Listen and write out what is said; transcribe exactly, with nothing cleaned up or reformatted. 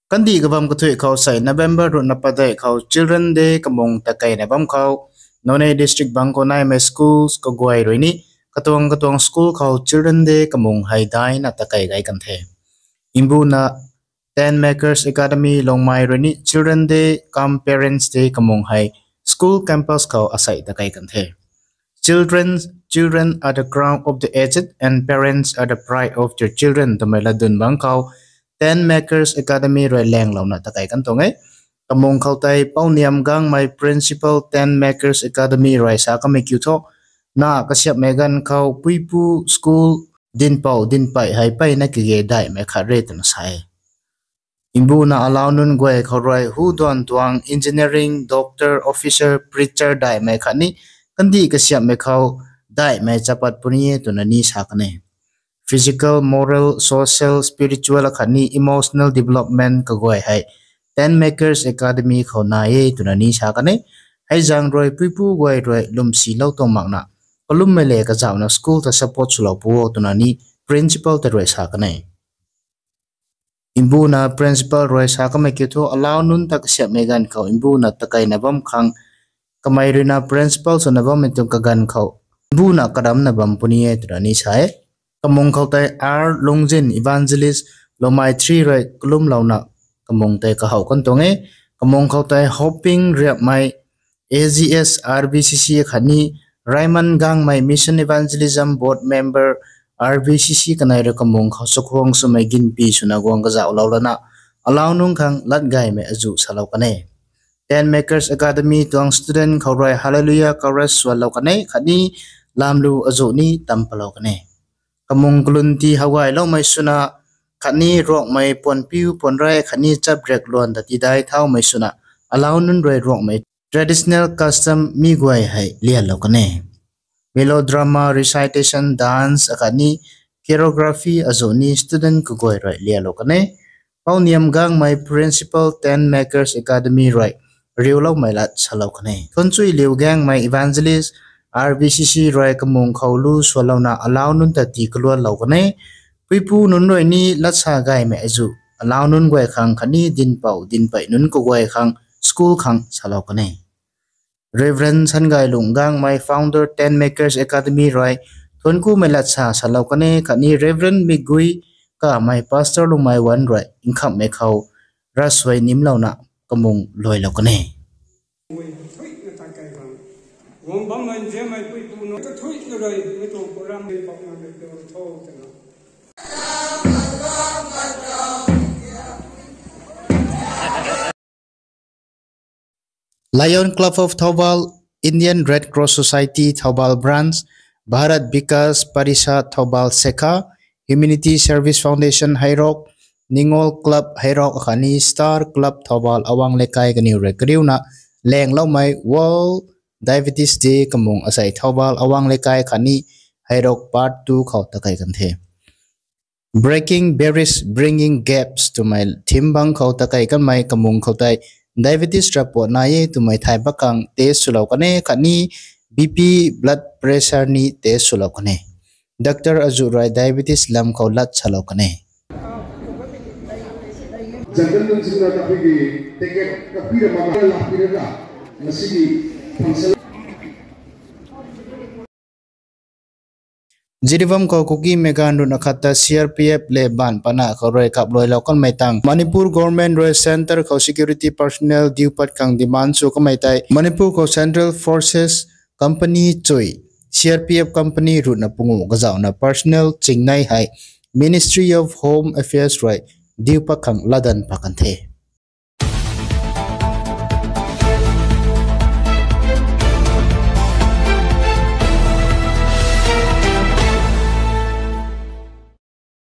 Kandih kabam kathuic khou sei November ruhna padeih khou Children Day kamung takeina bam khou, Noney district bang khou naimei schools kaguay rui ni, katuang katuang school khou Children Day kamung hei daina takei gay kan the. Mbuna Tent Makers Academy Longmai rui ni Children Day cum Parents Day kamung hei school campus khou asei takei kan the. Children, children are the crown of the aged and parents are the pride of their children twmei latdyn bang khou Tent Makers Academy rui langlouna takei kan tuang e. Kamung khou tei Pouniam Gangmei Principal Tent Makers Academy rui sa kamei kiu thu, na kasiamhmei ganv khou puipu school dinhpouh dinhpei hei mpeyna kage daihmei khat re twna sa e. Mbuna alau nunc guay khou rui hu duan tuang engineering, doctor, officer, preacher daihmei khatni kandih kasiamhmei khou daihmei chapat puni e twna ni sa kan e. Physical, moral, social, spiritual akhatni emotional development kaguay hei Tent Makers Academy khou nai e twna ni sa kan e. Hei zaeng rui puipu guay rui lwmsilou tuang makna kalummei le kazauhna school ta support swlou pu o twna ni principal ta rui sa kan e. Mbuna principal rui sa kamei kiu thu alau nunc ta kasiamhmei ganv khou mbuna takeina bam khang kamei ruina principal swna bammei tuang kaganv khou mbuna karamna bam puni e twna ni sa e. Kamung khou tei R Lungzin Evangelist Longmai three rui kalumlouna kamung tei kahow kan tuang e. Kamung khou tei Hoping Riapmei A G S R B C C khatni Raymond Gangmei Mission Evangelism Board member R B C C kanei rui kamung khou chakhwang swmei ginpi swna guang kazauhlou lana alau nunc khang lat gaymei azuh salou kan e. Tent Makers Academy tuang student khou rui Hallelujah chorus swanlou kan e khatni lamlu azuh ni tam palou kan e. Kamung kalun ti howgayloumei swna khatni Ruangmei puanpiu puanrey khatni chapriak luan ta tidai thaumei swna alau nunc rui Ruangmei traditional custom mi guay hei lianlou kan e. Melodrama, recitation, dance akhatni choreography azuh ni student kaguay rui lianlou kan e. Pouniam Gangmei Principal Tent Makers Academy rui riuloumei lat salou kan e. Thunchui Liu Gangmei Evangelist R B C C rui kamung khou lu swalouna alau nunc ta tii kaluanlou kan e. Puipu nunc rui ni lat sa gaymei azuh alau nunc guay khang khatni dinhpouh dinhpei nunc kaguay khang school khang salou kan e. Reverend Sangailung Gangmei, founder Tent Makers Academy rui thuanc kumei lat sa salou kan e khatni Reverend Mikgui Kamei, pastor Lungmei Wan rui nkhamhmei khou ravsuai nimlouna kamung luailou kan e. Lion Club of Thoubal, Indian Red Cross Society Thoubal Branch, Bharat Vikas Parishad Thoubal Shekha, Humanity Service Foundation Heirok, Ningol Club Heirok akhatni Star Club Thoubal Awang Leikai kaniw rui kariuna langloumei World Diabetes Day kamung asei Thoubal Awang Leikai khatni Heirok Part two khou takei kan the. Breaking Barriers, Bringing Gaps twmei theme bang khou takei kanmei kamung khou tei diabetes ravpuat nai e twmei thay bakang test swlou kan e khatni B P, blood pressure ni test swlou kan e. Doctor azuh rui diabetes lam khou lat salou kan e. Jungle nunc singna tabui ki ticket kapira mama la pira la, masigi function. Jiribam khou Kuki Megan run akhat ta C R P F le banv pana khou rui kapluailou kanmei tang Manipur government rui centre khou security personnel diu pat khang demand sw kanmei tei Manipur khou Central Forces Company chui C R P F company ruhna pungu kazauhna personnel chingnei hei Ministry of Home Affairs rui diu pat khang latdanv pat kan the.